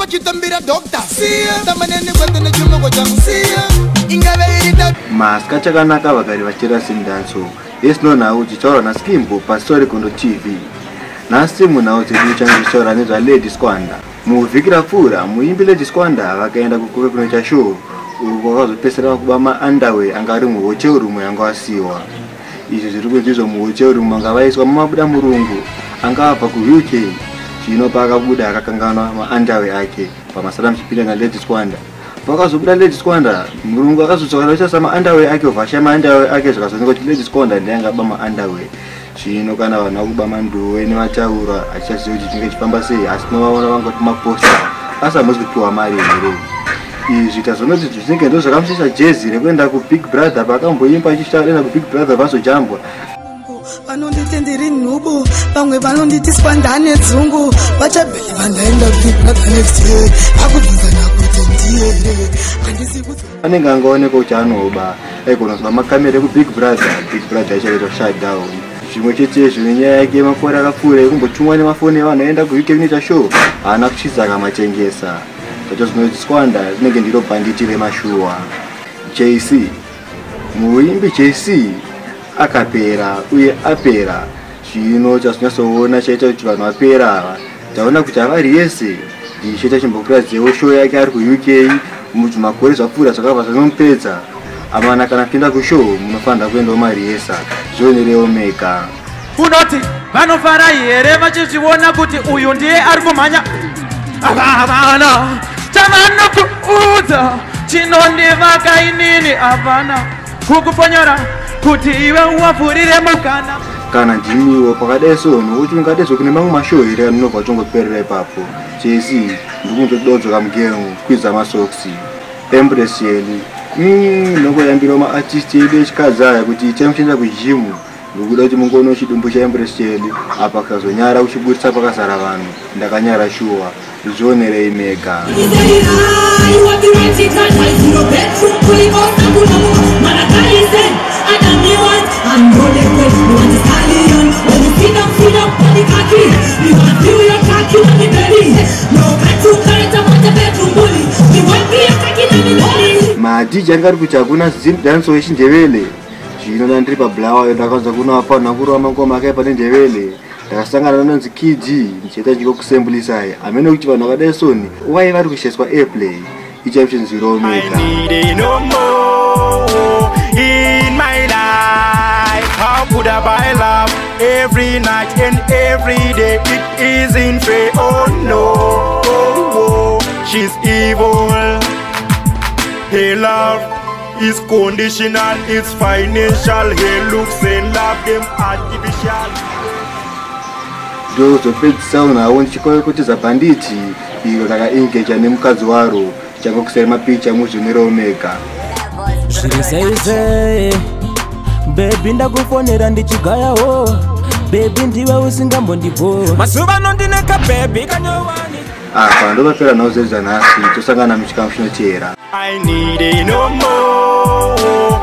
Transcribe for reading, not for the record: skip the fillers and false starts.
Pachitambira doctor siya tamanene kwete nechimoko changu siya ingave iri Masika chakanaka vagari vachira Zimdancehall yesino nhau dzichitaurwa naSkimbo paStory Gondo TV. Nhasi munhau dzedu change tichitaura nezvaLady Squanda. Muvhiki rapfuura muimbi Lady Squanda vakaenda kuKuve kunoita show uko kwakazopedzisira vakuba maunderwear anga ari muhotel room yanga asiwa. Izvi zviri kunzi izvo muhotel room anga vaiswa mumabuda murungu anga abva kuUK. Zvino paakabuda akakanganwa maunderwear ake pamasara muchipinda naLady Squanda. Pakazobuda Lady Squanda, murungu akazodzoka nokutarisa maunderwear ake obva ashaya maunderwear ake, zvikazoonekwa kuti Lady Squanda ndiye angaba maunderwear. Zvino kana vanhu vakuba manduwe nematauro hachichazivi kuti chinenge chifamba sei, asi tinovaona vangoti maposta asi hamuzi kupiwa mari here? Izvi tazonoti zvinenge ndo zvakamusisa jezi rekuenda kuBig Brother paakamboimba achienda kuBig Brother vazojambwa. Vanonditi ndiri nhubu, vamwe vanonditi Squanda nedzungu, vachabheliva ndaenda Big Brother next year, vakubvunzana kuti ndiye here, handisi kuti Anenge angaonekwa kuti anoba aigona kuzoba makamera ekuBig Brother, Big Brother ichaitwa shutdown. Zvimwe chetezvo nenyaya yake yemakore akapfuura yekumbotumwa nemafoni evanhu aenda kuUK kunoita show, haana kuchiza akamatengesa. Zvacho Squanda rinenge ndiro bhanditi remashuwa. JC, muimbi JC akapera uye apera. Zvino chazonyatsoona chaita kuti vanhu vapera ava, taona kuti havari yese ndichiita chimbokuradzewo show yake ari kuUK makore zvapfuura zvakabva zvanomupedza amana. Kana kuenda kushow munofanira kuendawo mariyesa, zvionerewo mega. Unoti vanofara here vachizviona kuti uyu ndiye ari kumhanya? Havana chavanokuudza chinondivaka inini, havana kukuponyora kuti iwe wavhurire mukana. Kana ndimiwo pakadai so, nokuti ungadezvo kune mamwe mashow here anonobva tongoperera ipapo? JC ndikunzododzoka mugame kwidza masoksi. Empress Yeli, nongoyambirawo maartist edu echikadzi aya kuti itai muchienda kugym, nokuda kuti mungoona chidumbu chaEmpress Yeli apa kazonyara kuchiburitsa pakazara vanhu. Ndakanyara shuwa, zvionerei mega. I want the right ticket, bedroom, pulling out the And me want, and no liquid, me want the stallion. When you sit down on the cocky, me want feel your cocky on the belly. No got two character, want a bedroom bully. Me want be a cocky on the belly. MaDJ anga ari kuti hakuna Zimdancehall yechindevele. Zvino ndandiri paBulawayo, ndakanzwa kuna vafanha kurova mangoma akaipa nendevele. Ndakasangana nanonzi KD ndichiita ndingokusembulisai hamene kuti vanhu vakadai soni wai vari kushaiswa airplay ichamuchinzwirawo mega. I need it no more in my life. How could I buy love every night and every day? It isn't fair. Oh no, oh, oh, she's evil. Hey, love is conditional, it's financial. Hey, looks and love them artificial. Ndozopedzisa nhau ndichikotedza bhanditi iro rakaengeja nemukadzi waro. Tichangokusai mapicha muzvionerawo mega. Zviri sei baby? Ndakufonera ndichigayawo baby, ndiwe usingambondibhowa. Mazuva ano ndine kabhebhi kanyowani. Apa ndopapera nhau dzedu dzanhasi. Tosangana muchikamu chinoteera. I need it no more.